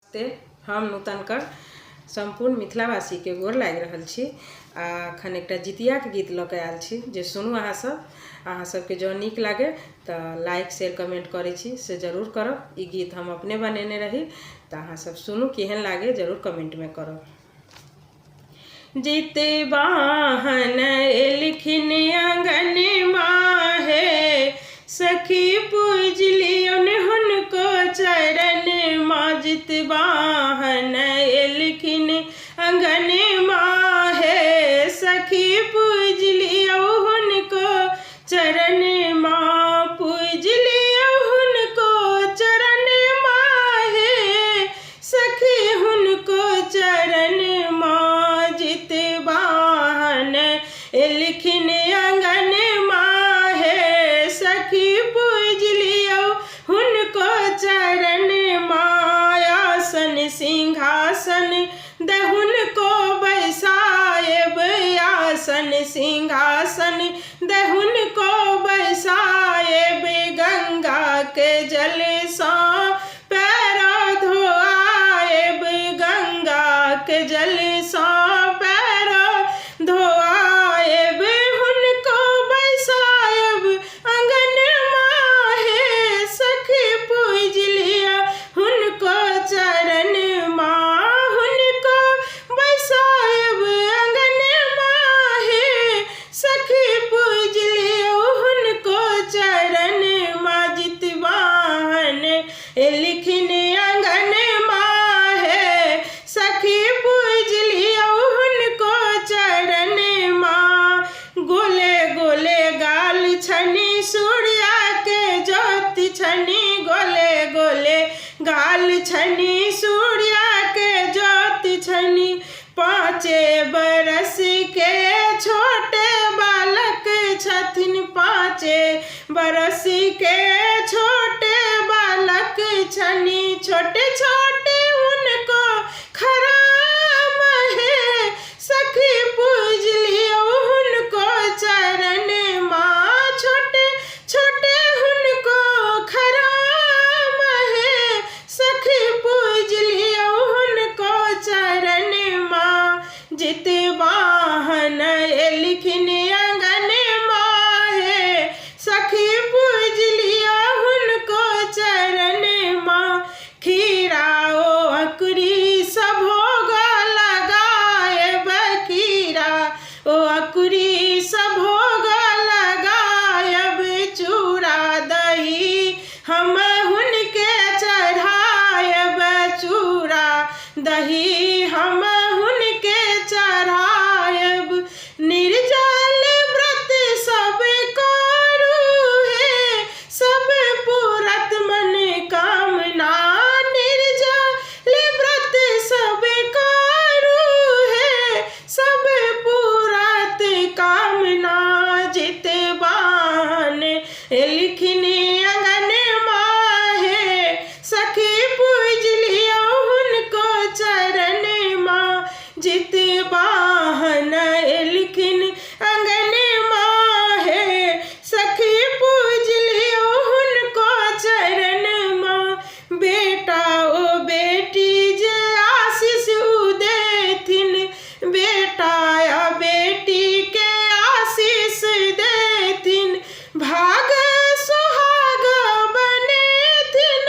नमस्ते, हम नूतन कर सम्पूर्ण मिथिलावासीके गोर लागि रहल छी। आ एखन एकटा जितियाके गीत लऽ कऽ आयल छी जे सुनू अहाँसभ। अहाँसभके जँ नीक लागै तऽ लाइक शेयर कमेंट करै छी से जरूर करब। ई गीत हम अपने बनेने रही, तऽ अहाँसभ सुनू, केहन लागै जरूर कमेंटमे करब। जितवाहन एलखिन आँगन माहे, सखी पूजलियौन हुनको चरण माँ। जितवाहन एलखिन आँगन माहे, सखी पूजलियौ हुनको चरण माँ। पूजलियौ हुनको चरण माहे, सखी हुनको चरण माँ। जितवाहन एलखिन आँगन माहे, सखी पूजलियौ हुनको चरण माँ। आसन सिंहासन दहुन को बैसाएब, आसन सिंहासन दहुन को बैसाएब। गंगा के जल सँ पैर धोआएब, गंगा के जल सँ पैर धोआएब। हुनको बैसाएब आँगन माहे, सखी पूजलिया हुनको चरण माँ। हुनको बैसाएब आँगन माहे, सखी पूजलियौ हुनको चरण माँ। जितवाहन एलखिन आँगन माहे, सखी पूजलियौ हुनको चरण माँ। गोले गोले गाल छनि सूर्या के ज्योति छनि, गोले गोले गाल छनि सूर्या के ज्योति छनि। 5 बरस के छोटे बालक छथिन, 5 बरस के छोटे बालक छनि। छोटे छोटे हुनको खराम हे, सखी पूजलियौ हुनको चरण माँ। छोटे छोटे हुनको खराम हे, सखी पूजलियौ हुनको चरण माँ। जितवाहन एलखिन आँगन माहे, सखी पूजलियौ हुनको चरण माँ। खीरा ओ अकुरी सब भोग लगाएब, खीरा ओ अकुरी सब भोग लगाएब। चूड़ा दही हम हुनके चढ़ाएब, चूड़ा दही हम हुनके चढ़ाएब। निर्जल व्रत सब करू हे, सब पूरत मन कामना। निर्जल व्रत सब करू हे, सब पूरत कामना। जितवाहन एलखिन आँगन माहे, सखी पूजलियौ हुनको चरण माँ। जितवाहन एलखिन आँगन माहे, सखी पूजलियौ हुनको चरण माँ। बेटा ओ बेटी जे आशीष उ देथिन, बेटा आ बेटी के आशीष देथिन। भाग सुहाग बनेथिन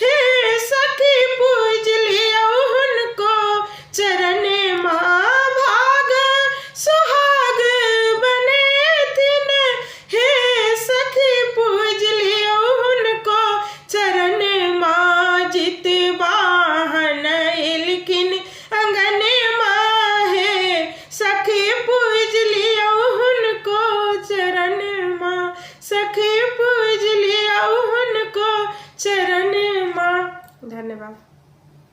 हे, सखी पूजलियौ हुनको चरण माँ। भाग सुहाग बनेथिन हे, सखी पूजलियौ हुनको चरण माँ। जितवाहन एलखिन आँगन माहे, सखी पूजलियौ हुनको चरण माँ। सखी पूजलियौ हुनको चरण माँ। धन्यवाद।